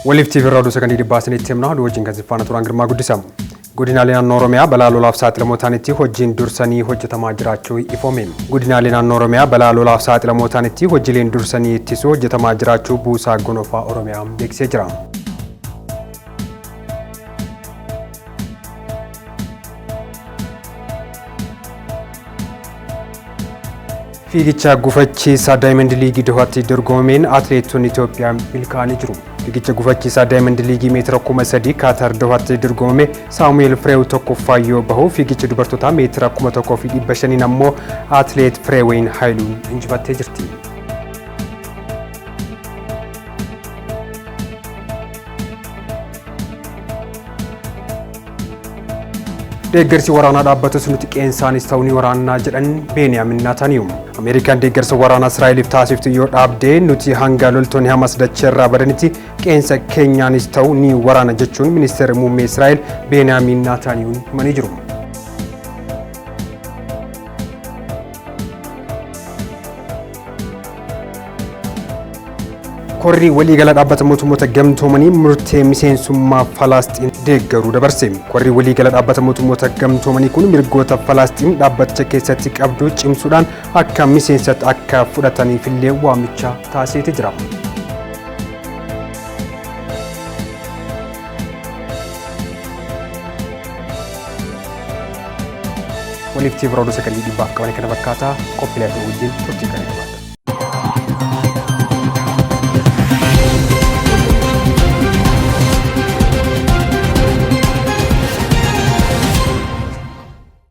Waliif TV irraa oduu sakandii dhibbaa isinitti himna. Oduu wajjin kan si faana turan Girmaa Guddisa. Godinaalee naannoo Oromiyaa balaa lolaaf saaxilamoo ta'anitti hojiin dursanii hojjetamaa jiraachuu ifoome. Godinaalee naannoo Oromiyaa balaa lolaaf saaxilamoo ta'anitti hojiileen dursanii ittisuu hojjetamaa jiraachuu Buusaa Gonofaa Oromiyaa beeksisee jira. Fiigicha gufachiisaa Daayimand Liigii Dohaatti dorgomameen atileetonni Itoophiyaa milkaa'anii jiru. Fiigicha gufachiisaa Daayimand Liigii meetira 3000 Kaataar Dohaatti dorgomame Saamu'eel Fireew tokkoffaa yoo bahu, fiigicha dubartootaa meetira 1500 ammoo atileet Fireeweyn Hayiluun injifattee jirti. Deeggarsi waraanaa dhaabbatus nuti qeensaanis ta'u ni waraannaa jedhan Beeniyaamin Naataaniyuu. Ameerikaan deeggarsa waraanaa Israa'eliif taasiftu yoo dhaabde nuti hanga loltoonni Hamas dacheerraa badanitti qeensa keenyaanis ta'u ni waraana jechuun ministeerri muummee Israa'el Beeniyaamin Naataaniyuun himanii jiru. Korri waliigala dhaabbata mootummoota gamtoomanii murtee miseensummaa Falasxiin deeggaruu dabarse. Korri waliigala dhaabbata mootummoota gamtoomanii kun mirgoota Falasxiin dhaabbaticha keessatti qabdu cimsuudhaan akka miseensatti akka fudhataniifillee waamicha taasiseeti jira. Waliif TV Rooduu sakandii dhibbaaf qaban kana fakkaata, qophiilee wajjin turtii gaarii qabaadha.